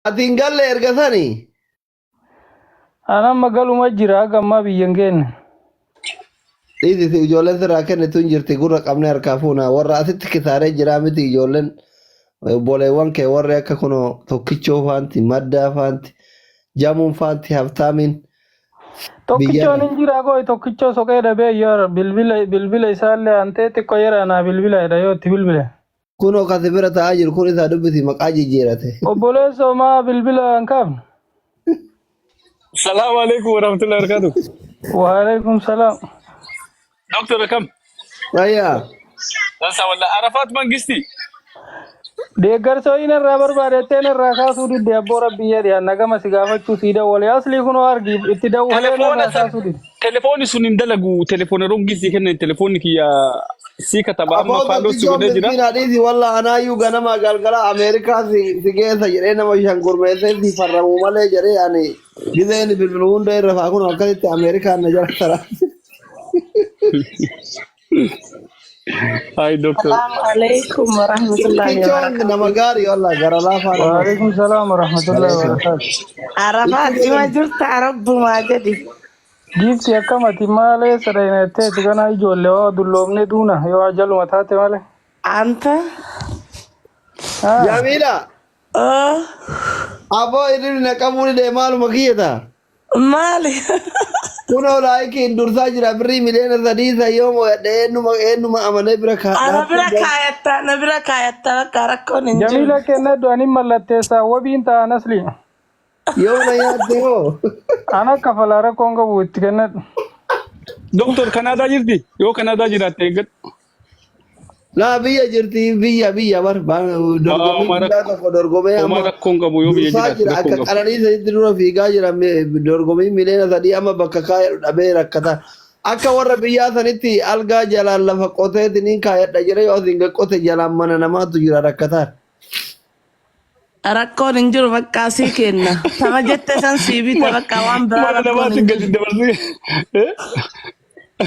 Ati hin galle erga sani. An amma galuma jira haga ammaa biyya hin geenne. Dhiisi si ijoolleen sirraa kennitu hin jirti gurra qabnee harkaa fuuna warra asitti kisaaree jiraa miti ijoolleen obboleewwan kee warri akka kunoo tokkichoo faanti maddaa faanti jamuun faanti haftaamiin Tokkichoon biyyarra. hin jira koo tokkichoo soqee dhabee yoo bilbila bilbila isaallee antee xiqqoo yera naa bilbila jedha yoo itti bilbile. Kunoo kasi bira taa'aa jiru kun isaa dubbisi maqaa jijjiirate. Obboleessoo maa bilbila hin kaafne? Salaamu alaikum warahmatullahi wabarakatuh. Waalaikum salaam. Doctor akkam? Fayyaa. Dansa wallah Arafat Mangisti. Deeggarsa wayii narraa barbaadettee narraa kaasuu didde abboo rabbii jedhi an nagama si gaafachuu sii dawwale aslii kunoo argi itti dawwalee Telefoona narraa san kaasuu didde. telefoonni sun hin dalagu telefoona rongii sii kennan telefoonni kiyya sii kataba amma Aboo faalloo si tokkichoo godhee jira. miskiina dhiisi walla anaayyuu ganama galgala Ameerikaa si geessa jedhee nama shan gurmeessee si farramuu malee jedhee ani gizeen bilbilu hunda irra faa kun akkasitti Ameerikaan na jala tara. Hi doctor. Salaamu alaikum warahmatullahi Tokkichoon nama wabarakatuh. gaarii walla gara laafaa nama. Waalaikum salaam warahmatullahi Aleekum. wabarakatuh. Arafaat Itti ima jedhan jirta Arabbumaa jedhi. Giifti akkamati maalee sadhainatteeti kana ijoollee waa dulloomne duuna yoo ajaluma taate malee. Anta Ah. Jamiila oh, aboo inni na qabuu dide maaluma kiyyata. maali? Kunoo laayikiin dursaa jira birrii 3 miliyoona isa yoo mo'adhe eenyuma eenyuma amanee bira Ana kaadhaa. bira kaayatta, ana bira kaayatta bakka rakkoon hin jiru. Jamiila kennadhu anin mallatteessaa wabiin ta'an asli. Yoo na nyaatte hoo. An akka falaa rakkoon qabu itti kennadhu. Doctor Kanaadaa jirti? Yoo Kanaadaa jiraatte eeggadhu. Laa biyya jirti biyya biyya bar dorgommii Homaa guddaa tokko dorgomee homaa amma rakkoon qabu yoo biyya dursaa jiraatte jira rakkoon akka qabu. qananii sadiitti dura fiigaa jira dorgommii 3 miliyoona amma bakka kaayadhu dhabee rakkata. Akka warra biyyaa sanitti algaa jalaan lafa qoteetiniin kaayadha jira yoo asiin gad qote jalaan mana namaatu jira rakkataa. Rakkoon hin jiru bakka sii kenna. Tama jette san sii bita bakka waan biraa Mana rakkoon namaatti hin gadi jiru. dabarsee.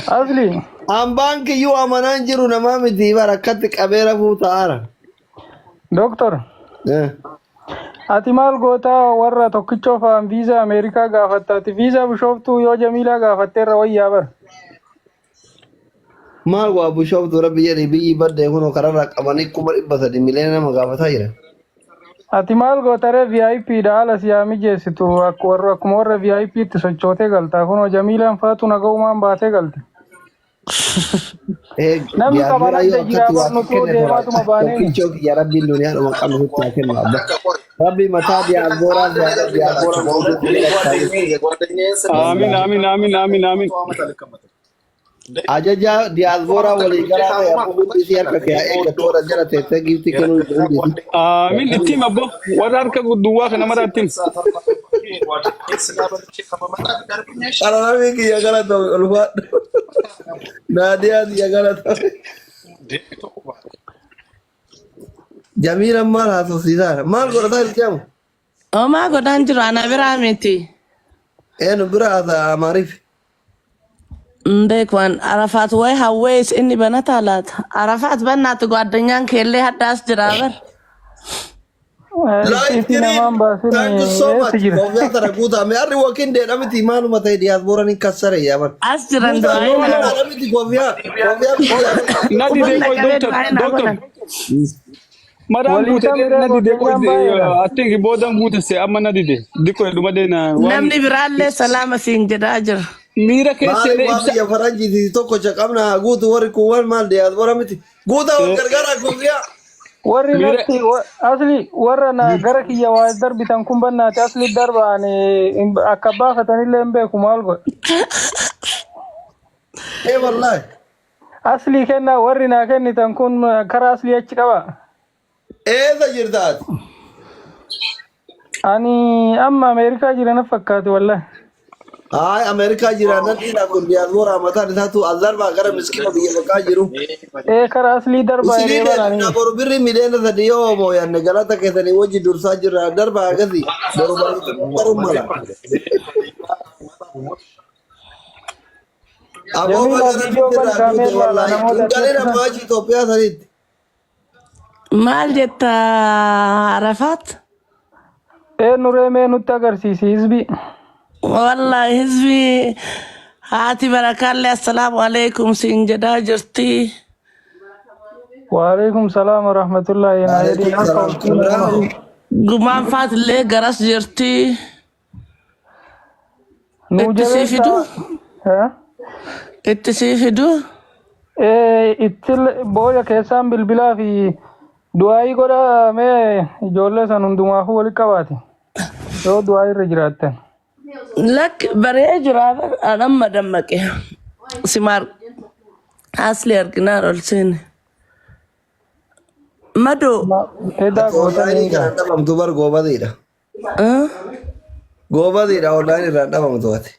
Asli Hambaan kiyyuu amanaan jiru namaa miti bara akkatti qabee rafuu ta'aara. Doktor ati maal gootaa warra tokkichoo fa'aan viizaa Ameerikaa gaafatta ati viizaa bishooftuu yoo Jamiilaa gaafatte irra wayyaa bara. Maal waa bishooftuu rabbi jedhi biyyi badde kunoo kararraa qabanii 300,000 miliyoona nama gaafataa jira. Ati maal gootaree VIP dha haala si haa mijeessitu akka warra akkuma warra VIP tti sochootee galta kunoo Jamiilaan faatu naga'umaan baatee galte. Ee Namni qaban diyaasbooraa yoo adda jiraa akkatti waa bar nutuu kenne tola deemaatuma baaneeni. tokkichoo kiyya rabbiin duniyaadhuma qabnu sitti haa kennu abba. Rabbi mataa diyaasbooraa si haa godhu diyaasbooraan guutuu si godhatta. Aamin aamin aamin aamin aamin. Ajaja diyaasbooraa walii galaa ta'e abboo hundi isii harka kee haa eeggattu warra jala teessee giiftii kennuu hundi isii. Aamin ittiin abbo warra harka duwwaa kana mara ittiin. Qararami kiyya galatoomi ulfaadhu. Naadiyaa kiyya galatoomi. Jamiilaan maal haasofsiisaara? Maal godhataa jirti amma? Homaa godhaan jiru ana biraa miti. Eenyu bira haasa'a Amaariif? Hin beeku an Arafaat wayi hawwees inni banataa laata? Arafaat bannaati gwaddanyaan keellee haddaas jiraa bar. Live Itti green. namaan baasin Thank you so eessa much. jira? Koofiyyaa tana guutaa. Mee harri wakin deedha miti maaluma ta'e diyaasbooraan hin kassare yaaman. As jiran Guutaa du'aa hin koofiyyaa godhan. dha miti koofiyyaa. Koofiyyaa guutaa. Na didee Quban qoy dhaqabee doctor du'aa hin doctor. godhan. Maraan Walii guute kamiree na didee qoy godhanyaan baay'eedha. I think boodan guute se amma na dide. Diqqoo dhuma deena waan Namni biraallee salaama siin jedhaa jira. miira keessa Maaliif illee waa ibsa. biyya faranjiiti tokko qabna haa guutu warri kuuwwan maal diyaasboora miti. Guutaa wal gargaaraa koofiyyaa. Warri Miira natti asli warra na gara kiyya waa darbitan kun bannaati asli darba ani akka baafatanillee hin beeku maal godha. Ee wallaahi. Aslii kennaa warri naa kennitan kun karaa aslii achi qaba. Eessa jirta ati? Ani amma Ameerikaa jira na fakkaate wallahi. Haay Ameerikaa jira nan dhiira kun diyaasbooraa mataan isaatu as darbaa gara miskiina biyya bakkaa jiru. Ee karaa aslii darbaa Isinii jedhee deebifna barani. boru birri 3 miliyoona yoo mooyanne galata keessanii wajji dursaa jirra darbaa akkasii boru baruutu baruun mala. Aboo Jamiilaa baga rabbi viidiyoo ban sirraa kaamee guute ilaala wallaahi. namoota Hin galin achi amma achi Itoophiyaa sanitti. Maal jetta Arafaat? Eenyu reemee nutti agarsiisi hizbii. Wallahi hizbi haati barakaallee assalaamu alaikum siin jedhaa jirti. Waalaikum salaam wa rahmatullahi naa jedhi Waalaikum akka salaam. olkiina Kabiraaho. Gumaan faatillee garas jirti. Nuu Itti sii fidu. jabeessaa. Eh? Itti sii fidu. Itti booda keessaan bilbilaa fi du'aayii godhaa mee ijoollee san hundumaafuu walitti qabaate. Yoo du'aayii irra jiraattan. Lakki baree jira an amma dammaqe. Simaar asli arginaan ol seene. Madoo. Edaa Ati onlaayinii gootanii kana dhabamtu bar goobadiidha. Goobadiidha onlaayinii irraan dhabamtu ati.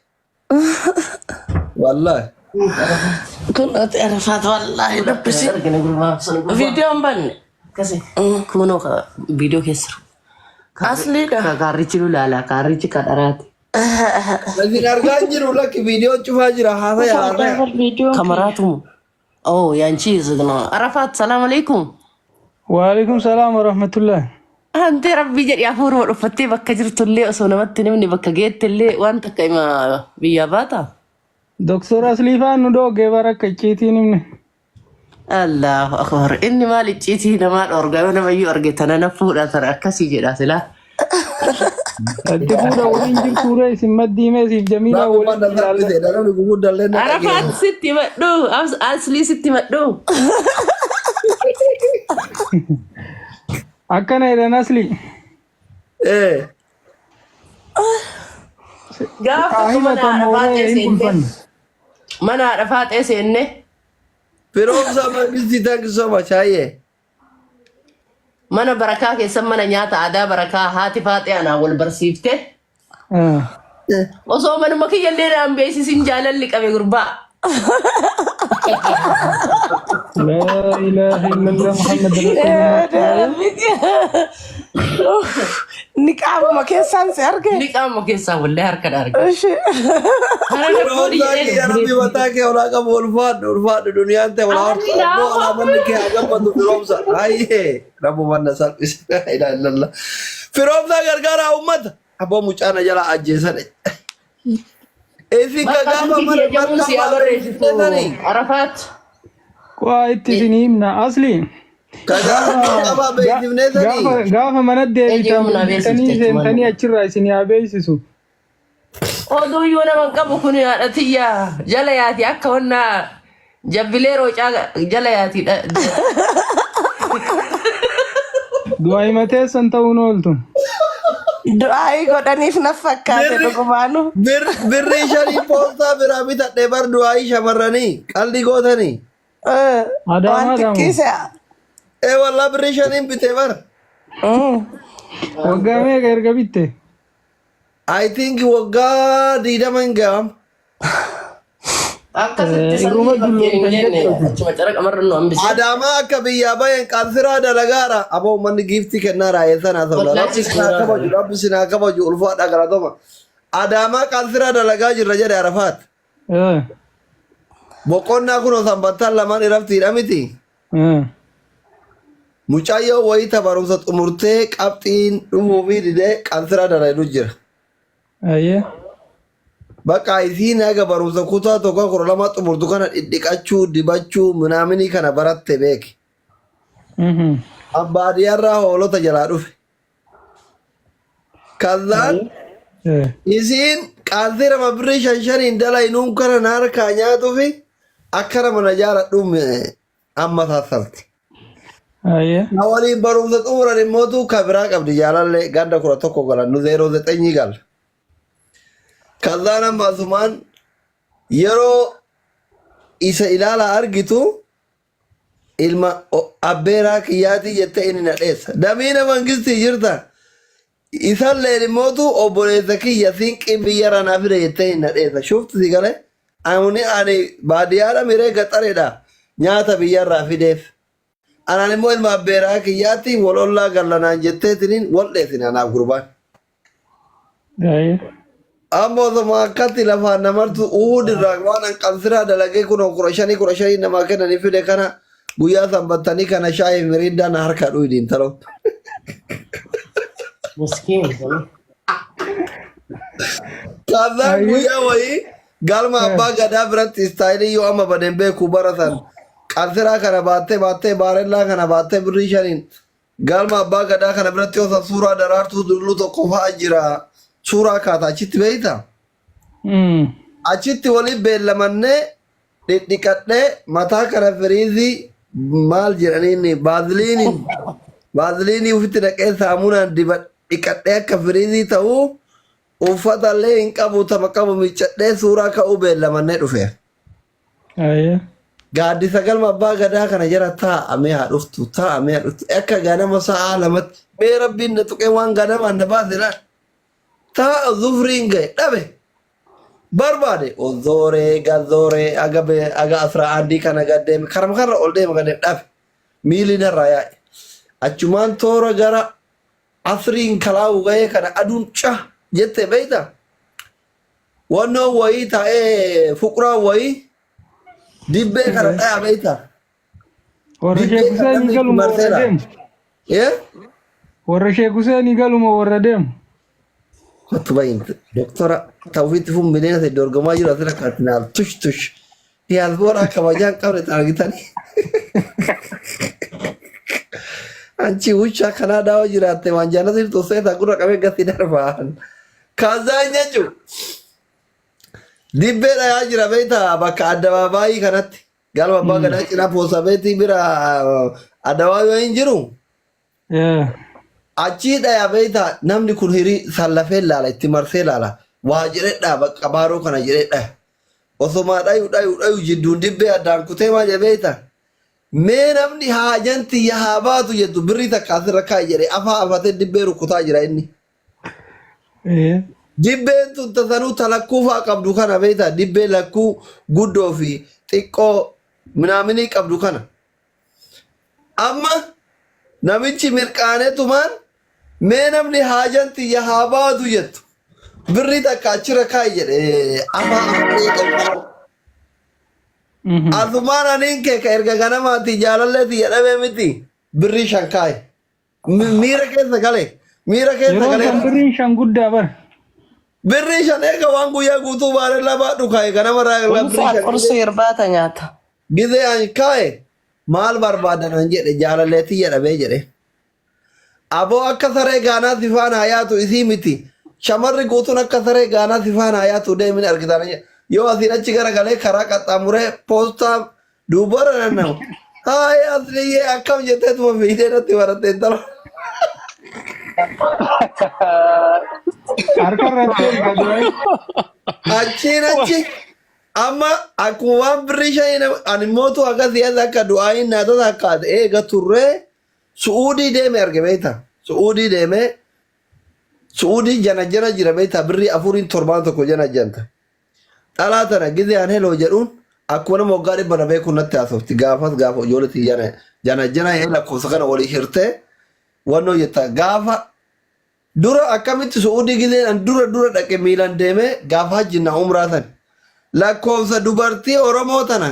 Wallaahi. Kun ati Arafaat wallaahi dubbisi. Argina gurbaa sana gurbaa. Viidiyoon banne. Akkasi. Kunoo ka viidiyoo keessa jiru. Asliidha. Ka kaarrichi nu laala kaarrichi ka dharaati. Isin argaa hin jiru lakki viidiyoon cufaa jira haasaya haasaya. Viidiyoon Kamaraatumu. Oh yaanchi zigna. Arafaat salaam alaikum. Waalaikum salaam wa rahmatullahi. Hantee rabbii jedhi hafuuruma dhuffattee bakka jirtullee osoo namatti namni bakka geettellee waan takka hima biyyaa baata. Doktor Asliifaan nu dhoogee bara akka icciitiin himne. Allahu akbar. Inni maal icciitii namaa dhoorga yoo namayyuu arge tana na fuudha tana akkasii jedha silaa. Itti fuudha waliin jirtu ree isin maddii mee siif Jamiilaa Raabuma waliin na ilaalla. salphise namni gurguddallee na Arafaat dhageenya. sitti madhu. Aslii sitti madhu. Akkana jedhan Asli. Eh. Gaaf Haa tokko mana himatamu haadha ree faaxee hin seenne. bulfanne. Mana haadha faaxee seenne. Firoomsa mangisti thank you so much hayyee. Mana barakaa keessa mana nyaata aadaa barakaa haati faaxee anaa wal barsiifte. Osoo manuma kiyyallee naan beeksisin jaalalli qabe gurbaa. Laa ilaaha illallah Muhammad Rasulullah. Ni qaamuma keessaan si arge. Ni qaama keessaa wallee harka dha arge. Ishi. Kana na fuudhi Firoomsaa jedhee kiyya rabbi mataa kee olaa qabu ulfaadhu ulfaadhu duniyaan ta'e walaa hortu ammoo alaa manni kee haa gammadu firoomsa. Hayyee rabbu manna salphise. Laa ilaaha illallah. Firoomsaa gargaaraa uummata. Abboo mucaa na jalaa ajjeesan. Isin ka Bakka gaafa silkii mana kiyya jamuun markaa si haa barreessitu baafneessanii Arafaat. Waa itti isin himna Asli. ka gaafa markaa beeksifneessanii. Gaafa gaafa mana deebitan Ejjeemuun haa bultanii beeksifte seentanii jechuudha. achirraa isin haa beeksisu. Oduu iyyuu nama hin qabu kun haadha tiyya jala yaati akka wannaa jabbilee roocaa jala yaati. Du'aa himateessan ta'uun ooltu. Du'aayii godhaniif na fakkaate Birri dhugumaanu. birrii shanii poostaa biraa bitadhee bar du'aayii shamarranii qalbii gootanii. Waan Adaamaa daamu. xiqqii se'a. Ee wallaa birrii shaniin bitee bar. Waggaa meeqa erga bitte? I think waggaa 20 hin ga'am. Akkasitti Irruma sanyii bakkeen hin dulloomtan jenne jechuudha. achuma caraqa marra nu hambise. Adaamaa akka biyyaa bayan qansiraa dalagaara. Aboo uummanni giiftii kennaara eessan haasawla. Rabbi Wallaahi sinaa kabaju rabbi sinaa kabaju ulfaadha galatoma. Adaamaa qansiraa dalagaa jirra jedhe Arafaat. Boqonnaa kunoo sanbattaan lamaan iraftiidha miti. Mucayyoo wayita barumsa xumurtee qabxiin dhufuufii didee qansiraa dalagu jira. Ayyee. Bakka isiin haga barumsa kutaa tokko 12 xumurtu kana dhidhiqachuu dibachuu minaaminii kana baratte beeki. Baadiyyaarraa hoolota jalaa dhufe. Kazaan isiin qaansira birrii shan shaniin dalaynuun kana na harkaa nyaatuufi akka nama na jaaladhu amma sassalti. Ayyee. Na waliin barumsa xumuran immootu ka biraa qabdi jaalallee ganda 11 galan nu zeeroo zexenyii galla. Kazaan amma asumaan yeroo isa ilaala argitu ilma abbeeraa kiyyaatii jettee inni na dheessa. Damiina mangistii jirta. Isalleen immootu obboleessa kiyya siinqii biyyarraa naa fide jettee inni na dheessa. Shufti si galee ani baadiyyaadha miree gaxareedha nyaata biyyarraa fideef. Anaan immoo ilma abbeeraa kiyyaatti wal ollaa gallanaan jetteetiniin wal dheessine anaaf gurbaan. Ayyee. Amma osoma akkatti lafaan namartu uud irraa waan an qansiraa dalagee kunoo 15 15 namaa kennanii fide kana guyyaa sanbattanii kana shaayii miriindaa na harkaa dhuydi intaloo. Miskiin. Kaazaan Ayyee. guyyaa wayii galma abbaa gadaa biratti istaayilii yoo amma badeen beeku baratan qansiraa kana baattee baattee baarellaa kana baattee birrii shaniin galma abbaa gadaa kana biratti yoo san suuraa daraartuu dulluu tokko fa'a jira suuraa kaata achitti beeyta. Achitti waliin beellamannee dhidhiqadhee mataa kana firiizii maal jedhaniin baaziliiniin baaziliinii ofitti naqee saamunaan diba dhiqadhee akka firiizii ta'uu uffata illee hin qabu tama qabu miiccadhee suuraa ka'uu beellamannee dhufe. Ayyee. Gaaddisa galma abbaa gadaa kana jala taa'amee haa dhuftu taa'amee haa dhuftu akka ganama sa'aa lamatti mee rabbiin na tuqee waan ganamaan na baase laal taa'a zufriin ga'e dhabe barbaade ozooree gazooree aga aga asraa aandii kana gad deeme karama karra ol deeme gad deeme dhabe miilli narraa yaa'e achumaan toora gara asriin kalaa'u ga'ee kana aduun ca jette beeyta wannoo wayii taa'ee fuqraa wayii dibbee kana dhaya beeyta Warra dibbee Sheek kana Huseenii namni itti galuma warra marseera deemu. ee Warra Sheek Huseenii galuma warra deemu. Kottu bahin doktora tawfiitti fun miliyoona sadii dorgomaa jiru asirra kaatinaal tush tush diyaasbooraa kabajaa hin qabne tan argitanii. Anchi wuchaa kanaa daawwa jiraatte waan jaallattu jirtu seeta gurra qabee gasi darbaan. Kaazaan jechuun dibbee dhayaa jira beektaa bakka addabaabaayii kanatti galma abbaa gadaa cinaa poosabeetii bira addabaabaayii hin jiru. Achii dhaya beektaa namni kun hirii sallafee laala itti marsee laala waa jedhee dhaa bakka baaroo kana jedhee dhaya. Osomaa dhayu dhayu dhayu jidduun dibbee addaan kutee maal jedhe beektaa mee namni haajan tiyya haa baatu jettu birrii takka asirra kaa'i jedhe afaa afatee dibbee rukutaa jira inni. Dibbeen tun tasanuu ta lakkuu faa qabdu kana beektaa dibbee lakkuu guddoo fi xiqqoo minaaminii qabdu kana. Amma namichi mirqaanetumaan mee namni haajan tiyya haa baatu jettu birrii takka achirra kaa'i jedhe afaa afatee qabdu. Asumaan aniin kee ka erga ganamaati jaalallee tiyya dhabee miti birrii shan kaa'i. Miira keessa gale. Miira keessa Yeroo galee. san birriin shan guddaa bar. Birrii shan eega waan guyyaa guutuu baaree lafaa dhukaa'e ganama irraa birrii Ulfaat shan qursii irbaata nyaata. gizee an kaa'e maal barbaadan an jedhe jaalallee tiyya dhabee jedhe. Aboo akka saree gaanaa si faana haa yaatu isii miti. Shamarri guutuun akka saree gaanaa si faana haa yaatu deemin argitan. Yoo asiin achi garagalee karaa qaxxaamuree poostaa duubara nannamu. Haaya asliyyee akkam jetteetuma fiidee natti baratte intala. Harka irratti ol gadi. Achiin achi amma akkuma waan birrii shanii ani mootu akka siyaasa akka du'aayin naatota akka ati eega turree Su'uudii deeme arge beektaa? Su'uudii deemee Su'uudii jana jana jira beektaa birrii afuriin torbaan tokko jana janta. Dhalaa tana gizee an heloo jedhuun akkuma nama waggaa dhibba na beekuun natti haasofti. Gaafas gaafa ijoolletti jana jana jana ee lakkoofsa kana walii hirtee wannoo jetta gaafa dura akkamitti Su'uudii gizeen an dura dura dhaqe miilan deemee gaafa hajjinna umraa san lakkoofsa dubartii Oromoo tana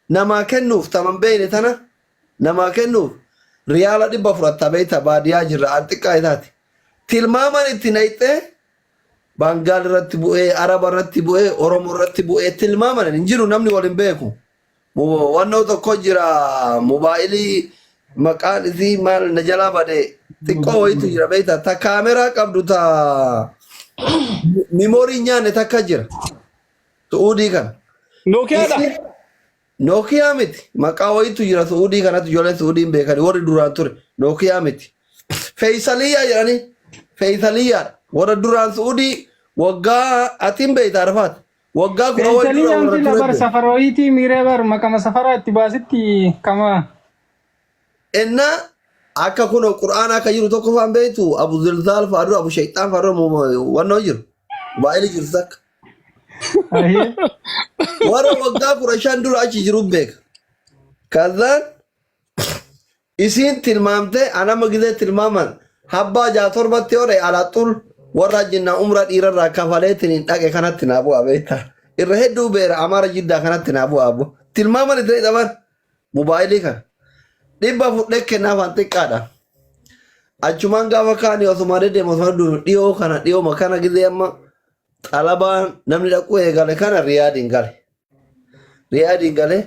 namaa kennuuf taman beeyne tana namaa kennuuf riyaala dhibba fudhatta beeyta baadiyaa jirra an xiqqaa isaati. Tilmaaman itti nayxee Baangaal irratti bu'ee, Araba irratti bu'ee, Oromoo irratti bu'ee tilmaaman hin jiru namni wal hin beeku. Wannoo tokko jira mobaayilii maqaan isii maal na jalaa bade xiqqoo wayitu jira beektaa ta kaameraa qabdu ta miimoorii nyaanne takka jira. Su'uudii kana. Nookiyaadha. Isii Nookiyaa miti. Maqaa wayitu jira Su'uudii kanatti ijoolleen Su'uudii hin beekani warri duraan ture. Nookiyaa miti. Feeyisaliyyaa jedhanii. Feeyisaliyyaadha. Warra duraan Su'uudii waggaa ati hin beekta Arafaat. Waggaa kudha wayi dura Feeyisalii warra sila ture bar beekta. safara wayiitii miiree bar maqama safaraa itti baasitti kama. Innaa akka kun qur'aana akka jiru tokko faan beektu Abu Zilzaal fa'aa dura Abu Shayxaan fa'aa dura wannoo jiru. Baay'ee jiru takka. Ayyee. Warra waggaa kudha shan dura achi jiru beeka. Kazaan isiin tilmaamtee anama gizee tilmaaman habbaa jaa torbatti yoo ta'e alaaxul warra jinnaa umra dhiirarraa kafaleetiin hin dhaqe kanatti naa bu'a beekta. Irra hedduu beera amaara jiddaa kanatti naa bu'a abbo. Tilmaaman itti dhaban mobaayilii kana. Dhibba fudhee kennaaf an xiqqaadha. Achumaan gaafa kaanii osuma deddeemu osuma deddeemu dhiyoo kana dhiyooma kana gizee amma xalabaan namni dhaquu eegale kana Riyaadiin gale. Riyaadiin gale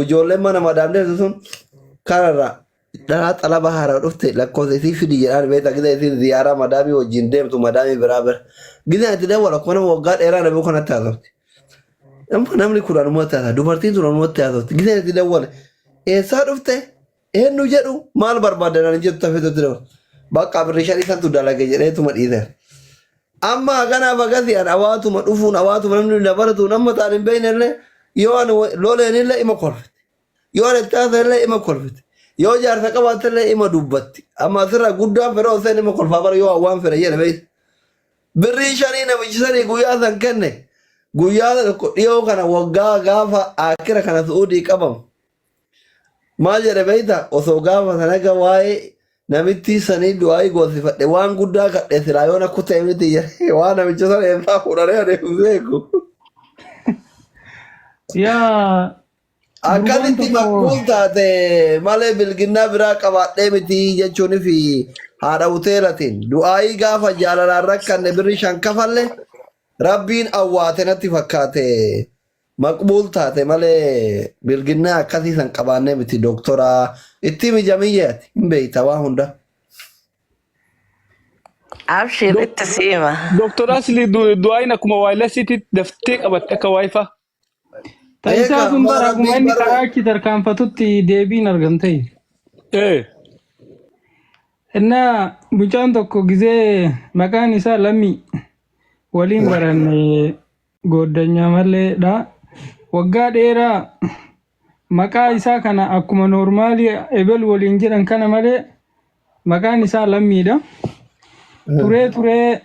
ijoolleen mana madaam deemtu sun kanarra dhalaa xalaba haaraa dhufte lakkoofsa isii fidi jedhaan beektaa gizee isiin ziyaaraa madaamii wajjin deemtu madaamii biraa bira. Gizee ati dawwala akkuma nama waggaa dheeraa namni kanatti haasofti. Amma namni kun anumatti haasa dubartiin tun anumatti haasofti. Gizee ati dawwale eessaa dhufte eenyu jedhu maal barbaadda naan jettu tafeetutti dawwala. Bakka birrii shanii santu dalage jedheetuma dhiise. Amma kanaaf akkasii an awaatuma dhufuun awaatuma namni na baratuun amma ta'an hin beekne illee yoo ani loleen illee ima kolfite. Yoo ani itti haasa'e illee ima kolfite. Yoo jaarsa qabaatte illee ima dubbatti. Amma asirraa guddaan fedha osoo ima kolfaa bara yoo waan fedhe jedhe beekta. Birrii shanii namichi sanii guyyaa san kenne guyyaa tokko dhiyoo kana waggaa gaafa akira kana su'uudii qabamu. Maal jedhe beekta osoo gaafa sana ga waa'ee namittii sanii du'aayii goosifadhe waan guddaa kadhe silaa yoon akku ta'e miti jedhe waan namicha sana eessaa fuudhanii ani hin beeku. Yaa gurbaan Akkasitti tokko maqbuul taate malee bilginnaa biraa qabaadhee miti jechuun fi haadha hoteelatiin du'aayii gaafa jaalalaan rakkanne birri shan kafalle rabbiin awwaate natti fakkaate. Maqbuul taate malee bilginnaa akkasii san qabaannee miti doktora itti himi jamiyyee ati hin beeyta waa hunda. Abshir itti siima. Doktor Asli du'aayin akkuma waayilasiitti daftee qabatte akka waayifaa. Ta isaa Eega sun ammaa bara akkuma rabbiin inni bara karaa achi tarkaanfatutti deebiin argamte. Ee. Innaa mucaan tokko gizee maqaan isaa Lammii waliin baranne Gooddanyaa malee dha. Waggaa dheeraa maqaa isaa kana akkuma noormaalii ebel waliin jedhan kana malee maqaan isaa lammiidha. Turee turee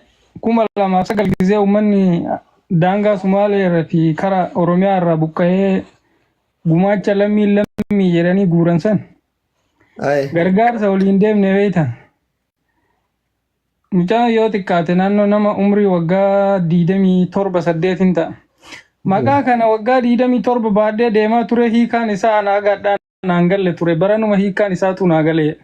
2009 gizee uummanni daangaa Sumaalee irra fi kara Oromiyaa irraa buqqa'ee gumaacha lammii lammii jedhanii guuran san Aye. gargaarsa waliin deemne beektan. Mucaan yoo xiqqaate naannoo nama umrii waggaa 27 8 ta'a. Maqaa kana waggaa 27 baadhee deemaa ture hiikaan isaa ana agaadhaa naan galle ture baranuma hiikaan isaatu naa galee.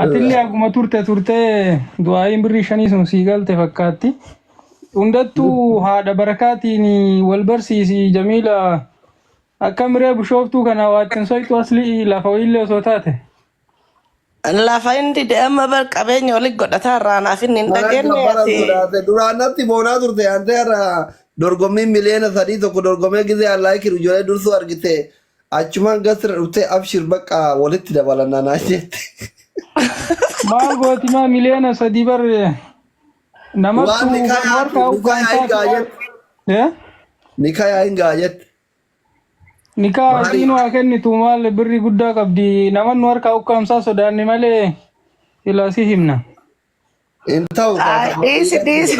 Atillee akkuma turte turtee du'aayiin birrii shanii sun sii galte fakkaatti. Hundattuu haadha barakaatiin wal barsiisi Jamiila akka miree bishooftuu kana waa ittiin soytu aslii lafa wayiillee osoo taate. Lafa inni dide amma bar qabeenya walitti godhataa irraa naaf inni hin Kanan dhageenye gabbara ati. sodaate duraan natti boonaa turte antee har'a dorgommiin miliyoona 3 tokko dorgomee gizee allaayikiin ijoollee dursuu argite achumaan gasira dhuftee abshir bakka walitti dabalannaa naa jette. Maal gooti maa miliyoona 3 bar namattu Waan nikayaa harkaa nikayaa hin ukkaamsaati gaa maal. jette. Eh? Nikayaa hin gaa jette. Nikaa Maali? isiin waa kennitu maal birrii guddaa qabdi naman nu harkaa ukkaamsaa sodaanne malee silaa si himna. Hin ta'u Ay, kaasa dhiisi dhiisi.